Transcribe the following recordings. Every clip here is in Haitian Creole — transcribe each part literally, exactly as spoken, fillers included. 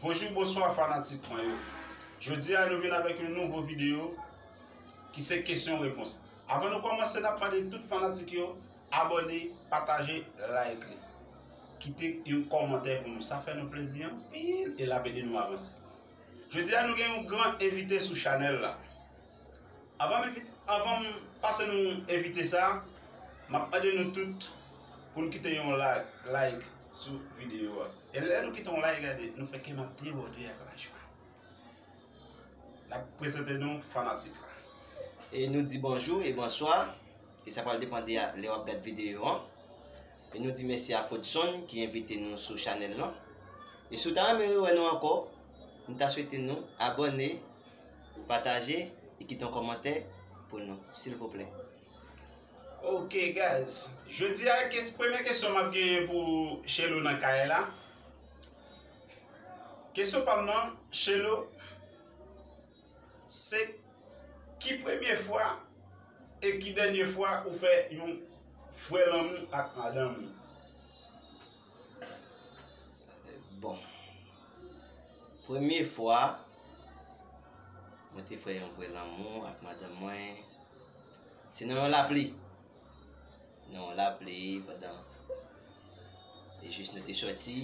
Bonjou, bonswa fanatik mwen yo. Jodi a nou vin avèk yon nouvo videyo ki se kesyon repons. Avan nou kòmanse, n ap mande tout fanatik yo abòne, pataje, like li. Kite yon kòmantè pou nou. Sa fè nou plezi anpil e l ap ede nou avanse. Jodi a nou gen yon gran envite sou chanèl la. Avan m envit-, avan m pase nou envite sa, m ap mande nou tout pou n kite yon like, like sou videyo a. E lè nou kite yon like, gade, nou fè kè m ap debòde ak lajwa. N ap prezante nou fanatik la. E nou di bonjou e bonswa. E sa pral depann de a lè w ap gad videyo an. E nou di mèsi a Fodson ki envite nou sou chanèl lan. E si w ta renmen rewè nou ankò, nou ta swete nou abòne, pataje e kite yon kòmantè pou nou, silvouplè. Ok, guys. Jodi a, kes-, premye kesyon m ap genyen pou Chelo nan kay la. Kesyon pa m nan, Chelo, se ki premye fwa e ki dènye fwa ou fè yon vrè lanmou ak madanm ou? Bon, premye fwa mwen te fè yon vrè lanmou ak madanm mwen, se nan yon lapli. Nan yon lapli, pandan e jis nou te sòti,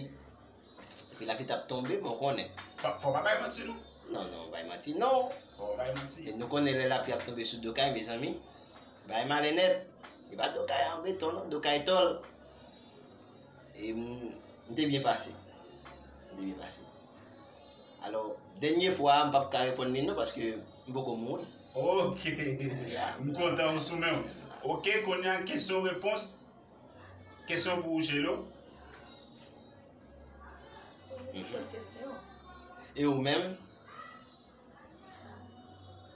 epi lapli t ap tonbe, men w konnen. Pa, fò w pa bay manti, non. Non, non, bay manti, non. Fò w pa bay manti. E nou konnen lè lapli ap tonbe sou do kay, mezanmi, bagay male nèt. E pa do kay an beton, non, do kay tòl. E m, m te byen pase. M te byen pase. Alò, dènye fwa a, m p ap ka reponn li non, paske m poko mouri. Ok. Ya. M kontan ou sou men w. Ok, kounye a, kesyon repons. Kesyon pou ou, Chelo. Mhm. E ou menm?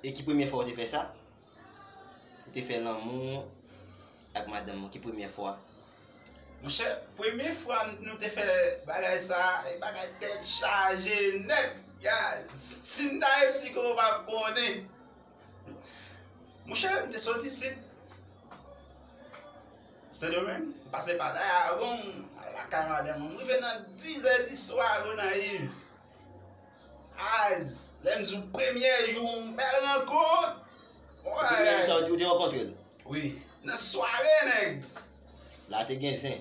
E ki premye fwa ou te fè sa? Ou te fè lanmou ak madanm ou, ki premye fwa? Monchè, premye fwa m, nou te fè bagay sa, e bagay tèt chaje nèt, guys. Si m ta esplike w, w p ap konnen. Monchè, m te sot isit Sendomeng, m pase pa Dayawon, al lakay madanm mwen. M rive nan diz è di swa, Gonayiv. Guys, lè m di w premye jou, yon bèl rankont. Premye jou sa, ou te rankontre l? Wi. Nan sware, nèg. La te gen zen.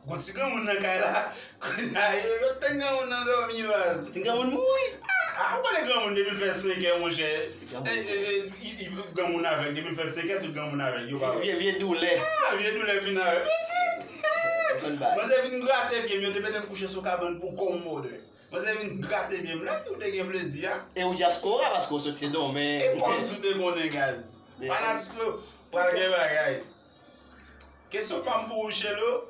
Gon ti granmoun nan kay la. Kounye a, yo, yo te granmoun nan dòmi, baz. Ti granmoun mouri. Ah, ah, ou konnen granmoun depi l fè senk è, monchè. Ti granmoun. Eh, eh, eh, i, i, granmoun avèg, depi l fè senk è, tout granmoun avèg. Yo pa vye, vye doulè. Ah, vye doulè vin avè pitit. Ou konn bagay. Manzè vin grate pye m, yo te mete m kouche sou kabann pou kòm mòdè. Manzè vin grate pye m, lè ou te gen plezi a. E ou dyaspora, paske ou soti Sendomeng. E kòmsi w te konnen, guys. Fanatik yo, pral gen bagay. Kesyon pa m pou ou, Chelo.